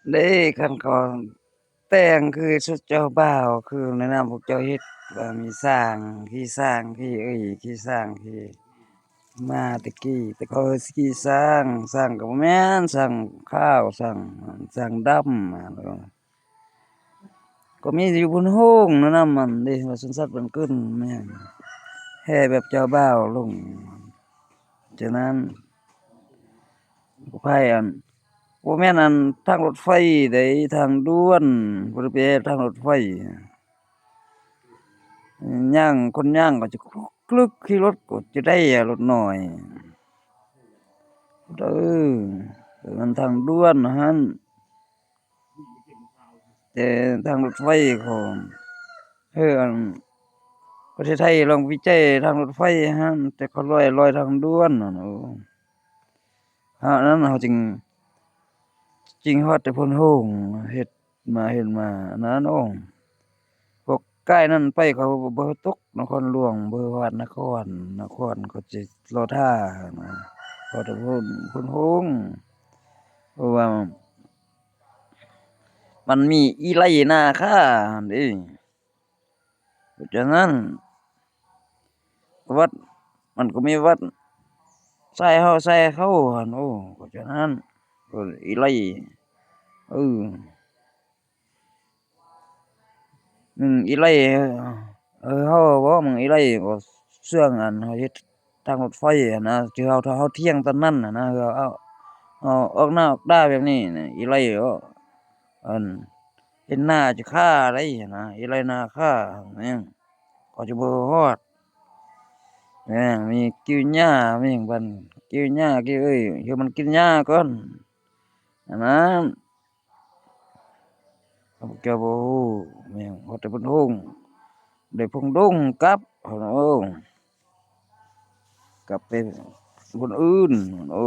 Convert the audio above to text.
ເດ້ ຄັນເຂົາແຕ່ງຄືຊຸດເຈົ້າບ່າວ ຄືໃນນາມພວກເຈົ້າເຮັດ ວ່າມີຊ້າງ ຂີ່ຊ້າງ ຂີ່ເອີ່ຍ ຂີ່ຊ້າງ ຂີ່ມ້າແຕ່ກີ້ ແຕ່ເຂົາຊິຂີ່ຊ້າງ ຊ້າງກໍບໍ່ແມ່ນຊ້າງຂາວ ຊ້າງ ຊ້າງດຳ ກໍມີຢູ່ໂພນໂຮງ ແນວນຳອັນເດ້ ວ່າສວນສັດບ້ານກຶນແມ່ນ ແຫ່ແບບເຈົ້າບ່າວລົງ ສະນັ້ນ ໄປອັນ ບໍ່ແມ່ນອັນທາງລົດໄຟໃດ ທາງດ່ວນ ບໍ່ໄດ້ໄປທາງລົດໄຟ ຍ່າງ ຄົນຍ່າງກໍຈະຄລຶກ ຂີ່ລົດກໍຈະໄດ້ລົດນ້ອຍ ເອີ ມັນທາງດ່ວນຫັ້ນ ແຕ່ທາງລົດໄຟເຂົາ ເອີ ອັນ ປະເທດໄທລອງວິໄຈທາງລົດໄຟຫັ້ນ ແຕ່ເຂົາລອຍ ລອຍທາງດ່ວນຫັ້ນ ໂອ້ ເຮົາ ອັນນັ້ນເຮົາຈຶ່ງ ຈຶ່ງຮອດແຕ່ໂພນໂຮງ ເຮັດມາ ເຮັດມາ ອັນນັ້ນ ໂອ້ ພວກກາຍນັ້ນໄປ ເຂົາບໍ່ ບໍ່ຕົກນະຄອນຫຼວງ ບໍ່ຮອດນະຄອນ ນະຄອນເຂົາຊິລໍຖ້ານະ ຮອດແຕ່ໂພນ ໂພນໂຮງ ເພາະວ່າມັນມີອີໄລນາຄາຫັ້ນເດ້. ເພາະສະນັ້ນ ວັດ ມັນກໍມີວັດຊາຍເຮົາ ຊາຍເຂົາຫັ້ນ ໂອ້ ເພາະສະນັ້ນ ອີໄລ ເອີ ໜຶ່ງອີໄລ ເອີ ເຮົາເວົ້າເບິ່ງ ອີໄລກໍເຊື່ອງອັນເຮົາເຮັດ ທາງລົດໄຟຫັ້ນນະ ທີ່ເຮົາ ຖ້າເຮົາທ່ຽງຕອນນັ້ນຫັ້ນນະ ເຮົາ ເຮົາອອກໜ້າອອກຕາແບບນີ້ນະ ອີໄລເນາະ ອັນເຫັນໜ້າຈະຄາໄດ໋ຫັ້ນນະ ອີໄລໜ້າຄາແມ່ນ ເຂົາຈະບໍ່ຮອດ ແມ່ນ ມີກິວຍາ ມີຫຍັງບັດ ກິວຍາ ກິວເອີຍ ຄືມັນກິນຍາກ່ອນ ອັນນັ້ນ ຂ້າພະເຈົ້າບໍ່ຮູ້ແມ່ນ ເພາະແຕ່ເພິ່ນໂຮງ ໄດ້ພົງດົງກັບ ໂອ້ ກັບໄປບ່ອນອື່ນ ໂອ້